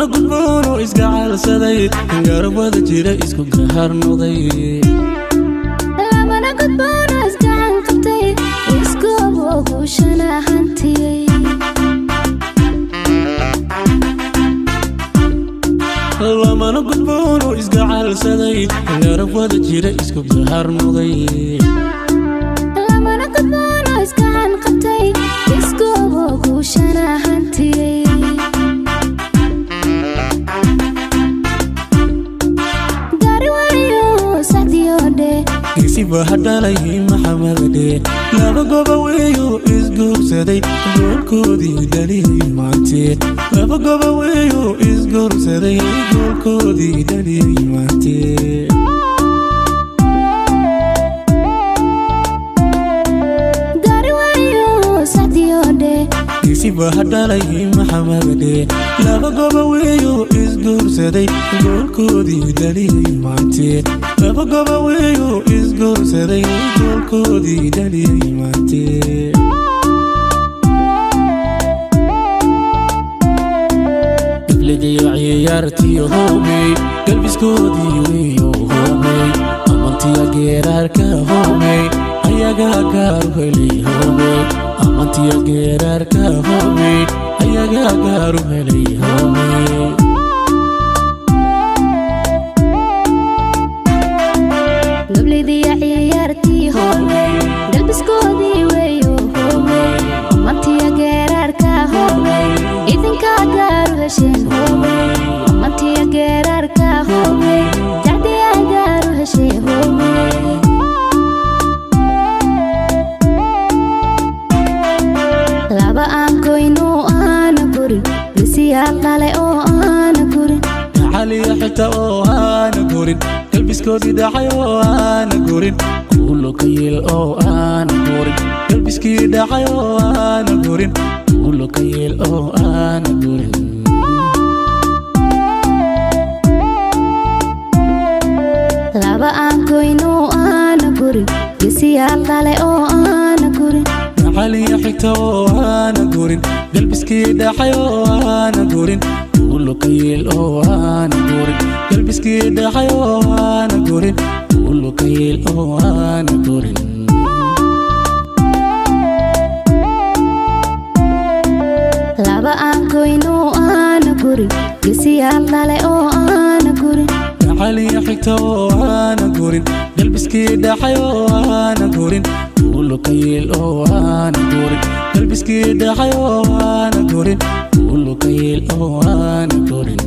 Lamana gudboono isgacalsaday, garab wada jira, isku gahar noqday. Lamana gudboono isgacan qabtay, iskoobo guushana hantiyey. Lamana gudboono isgacalsaday, garab wada jira, isku gahar noqday. Lamana gudboono isgacan qabtay, iskoobo guushana hantiyey. Gari wayo sacdiyodhe. Geesiba hadhalay Maxamedhe, laba goba weeyo isguursaday, goolkoodii dhaliyey maante. Laba goba weeyo isguursaday, goolkoodii dhaliyey maante. Gari wayo sacdiyodhe. Geesiba hadhalay Maxamedhe, laba goba weeyo isguursaday, goolkoodii dhaliyey maante. Laba goba weeyo isguursaday, goolkoodii dhaliyey maante. Gabladiyo ciyaartiyo hoomey, galbiskoodii weeyo hoomey, amantiya geeraarka hoomey, ayagaa gaaru helay hoomey. Amantiya geeraarka hoomey, ayagaa gaaru helay hoomey. Gableydiya ciyaartii hoomey, galbiskoodii weeyo hoomey, amantiya geeraarka hoomey, idinkaa gaaru hesheen hoomey. Amantiya geeraarka hoomey, jacdiyaa gaaru heshee hoomey. Laba aan koyno aana gurin, bisiyaal dhale oo aana gurin. Caliya xitaa oo aana gurin, galbiskoodii dhacay oo aana gurin, kuulo ka yeel oo aana gurin, galbiskii dhacay oo aana gurin, kuulo ka yeel oo aana gurin. Laba aan koyno aana gurin, bisiyaal dhale oo aana gurin. Caliya xigta oo aana gurin, galbiskii dhacay oo aana gurin, kuulo ka yeel oo aana gurin, galbiskii dhacay oo aana gurin, kuulo ka yeel oo aana gurin. Laba aan koyno aana gurin, bisiyaal dhale oo aana gurin. Caliya xigta oo aana gurin, galbiskii dhacay oo aana gurin, kuulo ka yeel oo aana gurin, galbiskii dhacay oo aana gurin, kuulo ka yeel oo aana gurin.